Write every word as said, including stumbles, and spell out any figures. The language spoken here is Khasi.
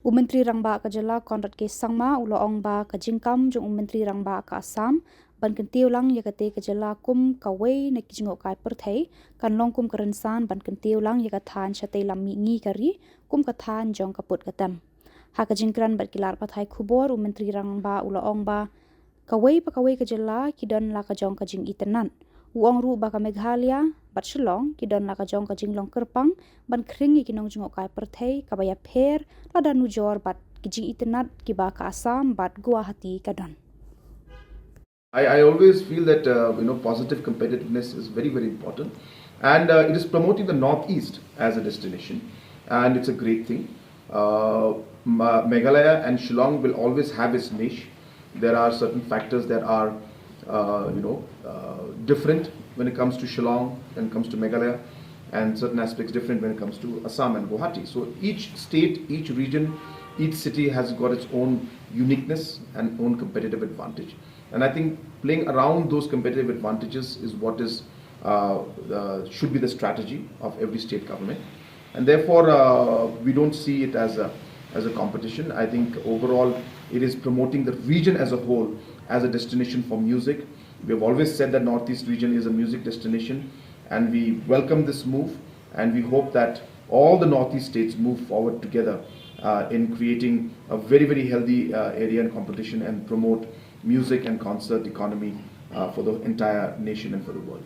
U Myntri Rangbah ka jylla Conrad K Sangma u la ong ba ka jingkam jong u Myntri Rangbah ka Assam ban kyntiew lang ïa kata ka jylla kum kawei na ki jngohkai pyrthei kan long kum ka rynsan ban kyntiew lang ïa ka thaiñ shatei lam mihngi ka ri kum ka thaiñ jong ka pud ka tem. Ha ka jingkren bad ki lad pathai khubor, u Myntri Rangbah u la ong ba kawei pa kawei ka jylla ki don la ka jong ka jingitynnad. U ong ruh ba ka Meghalaya bad Shillong ki don la ka jong ka jinglong kyrpang ban khring ïa ki nongjngohkai pyrthei kaba ïapher lada nujor bad ki jingitynnad kiba ka Assam bad Guwahati ka don. I, I always feel that uh, you know positive competitiveness is very very important, and uh, it is promoting the Northeast as a destination, and it's a great thing. Uh, Ma- Meghalaya and Shillong will always have its niche. There are certain factors that are uh, you know uh, different when it comes to Shillong, when it comes to Meghalaya, and certain aspects different when it comes to Assam and Guwahati. So each state, each region, each city has got its own uniqueness and own competitive advantage. And I think playing around those competitive advantages is what is uh, uh, should be the strategy of every state government. And therefore, uh, we don't see it as a as a competition. I think overall, it is promoting the region as a whole as a destination for music. We have always said that Northeast region is a music destination, and we welcome this move, and we hope that all the Northeast states move forward together uh, in creating a very, very healthy uh, area and competition and promote music and concert economy uh, for the entire nation and for the world.